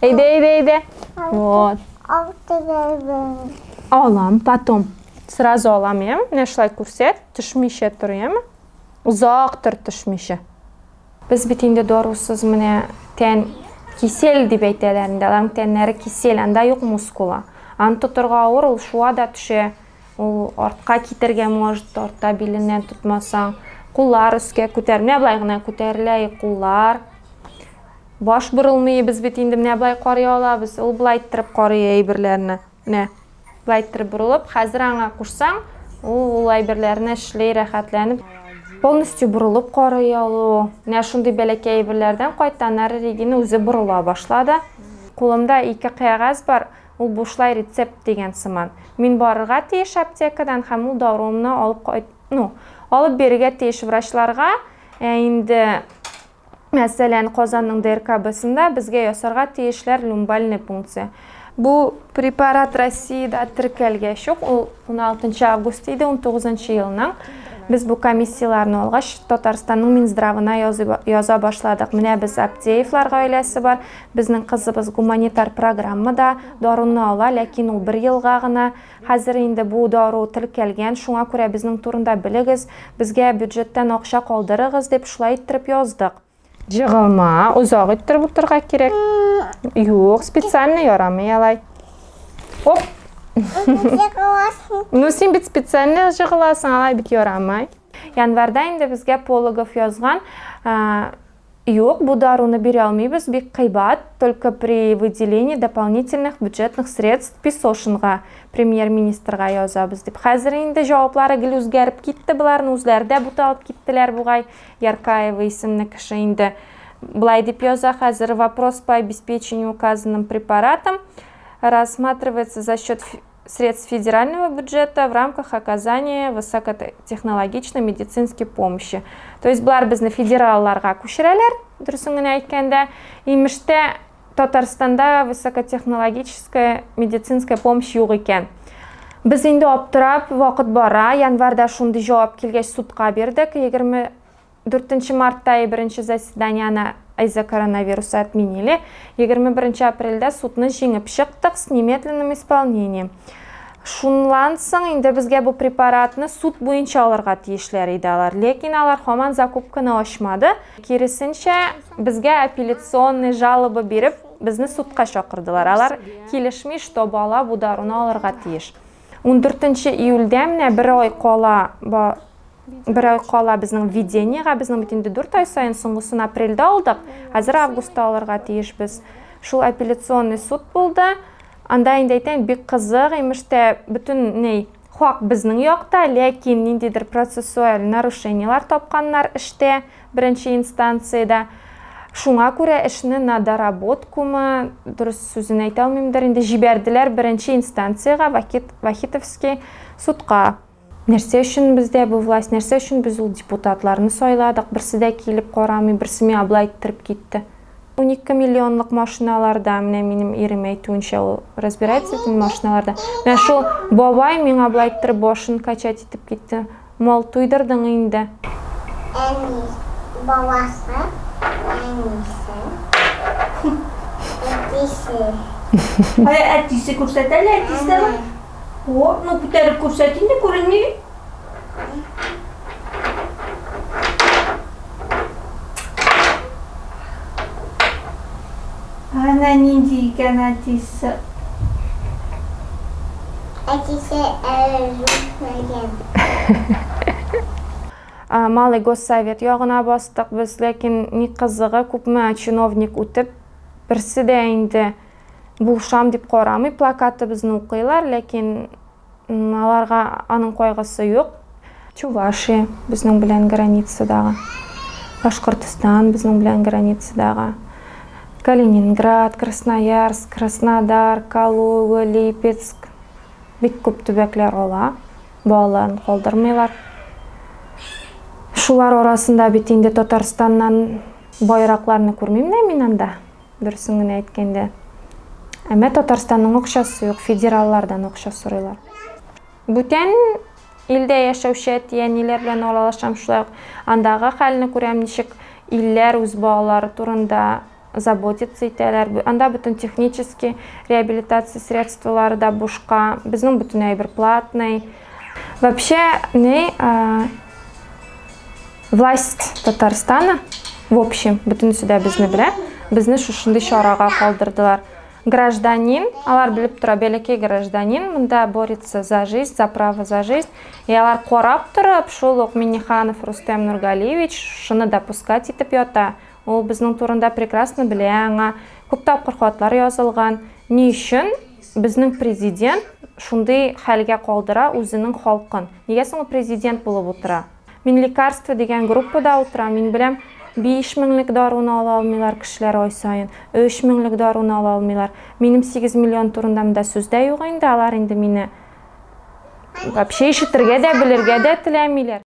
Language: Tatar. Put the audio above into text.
Әйдә, әйдә, әйдә. Вот. Алам, потом. Сразу алам, я? Менә шулай күрсәт, төшмичә тор, яме? Озак тор төшмичә. Без бит инде дарусыз менә тән кисель дип әйтәләр инде. Аларның тәннәре кисель, анда юк мускула. Аны тотырга авыр, ул шуа да төшә. Ул артка китергә может, артта биленнән тотмасаң. Куллар өскә күтәр. Менә болай гына күтәрелә куллар. Баш борылмый, без бит инде менә болай карый алабыз. Ул болай иттереп карый әйберләрне. Менә болай иттереп борылып, хәзер аңа кушсаң, ул ул әйберләрне эшли рәхәтләнеп. Полностью борылып карый алу. Менә шундый бәләкәй әйберләрдән кайтты, аннары Регина үзе борыла башлады. Кулымда ике кәгазь бар, ул бушлай рецепт дигән сыман. Мин барырга тиеш аптекадан һәм ул даруымны алып кайт, ну, алып бирергә тиеш врачларга. Ә инде Мәсәлән, Казанның ДРКБсында безгә ясарга тиешләр люмбальный пункция. Бу препарат Россиядә теркәлгәч үк, ул 16 август иде, 19 елның, без бу комиссияләрне алгач, Татарстанның Минздравына яза башладык. Менә без Аптеевлар гаиләсе бар, безнең кызыбыз гуманитар программада даруны ала, ләкин ул бер елга гына. Хәзер инде бу дару теркәлгән, шуңа күрә безнең турында белегез, безгә бюджеттан акча калдырыгыз, дип шулай иттереп яздык. Җыгылма, озак иттереп утырырга кирәк. Юк, специально ярамый алай. Оп! Җыгыласың. Ну, син бит специально җыгыласың, алай бит ярамый. Январьда инде безгә Пологов язган, Юк, бу даруны бирә алмыйбыз, бик кыйбат, только при выделении дополнительных бюджетных средств Песошинга, премьер-министрга язабыз дип. Хәзер инде җаваплары гел үзгәреп китте, боларны үзләре дә буталып киттеләр бугай. Яркаева исемле кеше инде болай дип яза хәзер: вопрос по обеспечению указанным препаратом рассматривается за счет средств федерального бюджета в рамках оказания высокотехнологичной медицинской помощи. То есть болар безне федералларга күчерәләр, дөресен генә әйткәндә. Имештә Татарстанда высокотехнологическая медицинская помощь юк икән. Без инде аптырап, вакыт бара, январьда шундый җавап килгәч судка бирдек, 24 мартта и беренче заседанияне из-за коронавируса отменили. 21 апрельдә судны җиңеп чыктык с немедленным исполнением. Шуннан соң инде безгә бу препаратны суд буенча алырга тиешләр иде алар. Ләкин алар һаман закупканы ачмады. Киресенчә, безгә апелляционный жалоба биреп, безне судка чакырдылар. Алар килешми, что бала бу даруны алырга тиеш. 14 июльдә менә бер ай кала бер ай кала безнең введениега, безнең бит инде 4 ай саен, соңгысын апрельдә алдык, хәзер августта алырга тиешбез. Шул апелляционный суд булды. Анда инде әйтәм, бик кызык, имеш тә, бөтен ни хак безнең якта, ләкин ниндидер процессуаль нарушениелар тапканнар эштә, беренче инстанциядә. Шуңа күрә эшне на доработкумы, дөрес сүзен әйтә алмыймдыр инде, җибәрделәр беренче инстанциягә, Вахитовский судка. Нәрсә өчен бездә бу власть, нәрсә өчен без ул депутатларны сайладык, берсе дә килеп карамый, берсе миңа болай иттереп китте. 12 миллионлык машиналарда, менә минем ирем әйтүенчә, ул разбирается в машиналарда. Менә шул бабай миңа болай иттереп башын качать итеп китте. Мал туйдырдың инде. Әни, баласы, әнисе, әтисе. Кая әтисе күрсәт әле, әтисе дә бар. О, ну күтәреп күрсәт инде, күренми бит. Әнә нинди икән әтисе. Әтисе әле үсмәгән. Малый госсовет ягына бастык без, ләкин ни кызыгы, күпме чиновник үтеп, берсе дә инде булышам дип карамый, плакатыбызны укыйлар, ләкин Аларга аның кайгысы юк. Чувашия безнең белән границадагы. Башкортостан безнең белән границадагы. Калининград, Красноярск, Краснодар, Калуга, Липецк. Бик күп төбәкләр ала. Балаларын калдырмыйлар. Шулар арасында бит инде Татарстаннан байракларны күрмим дә мин анда. Дөресен генә әйткәндә. Әмма Татарстанның акчасы юк, федераллардан акча сорыйлар. Бүтән илдә яшәүче әти-әниләр белән аралашам, шулай ук андагы хәлне күрәм, ничек илләр үз балалары турында заботиться итәләр. Анда бөтен технический реабилитация средстволары да бушка. Безнең бөтен әйбер платный. Вообще, не власть Татарстана, в общем, бөтенесе дә безне белә, безне шушындый чарага калдырдылар. Гражданин, алар белеп тора, бәләкәй гражданин монда борется за жизнь, за право за жизнь. И алар карап торып, шул ук Минниханов Рустем Нургалиевич шуны допускать итеп ята. Ул безнең турында прекрасно белә, аңа күп тапкыр хатлар язылган. Ни өчен безнең президент шундый хәлгә калдыра үзенең халкын? Нигә соң ул президент булып утыра? Мин лекарство дигән группада утырам, мин беләм, 5 меңлек даруны ала алмыйлар кешеләр ай саен, 3 меңлек даруны ала алмыйлар. Минем 8 миллион турында монда сүз дә юк инде, алар инде мине вообще ишетергә дә, белергә дә теләмиләр.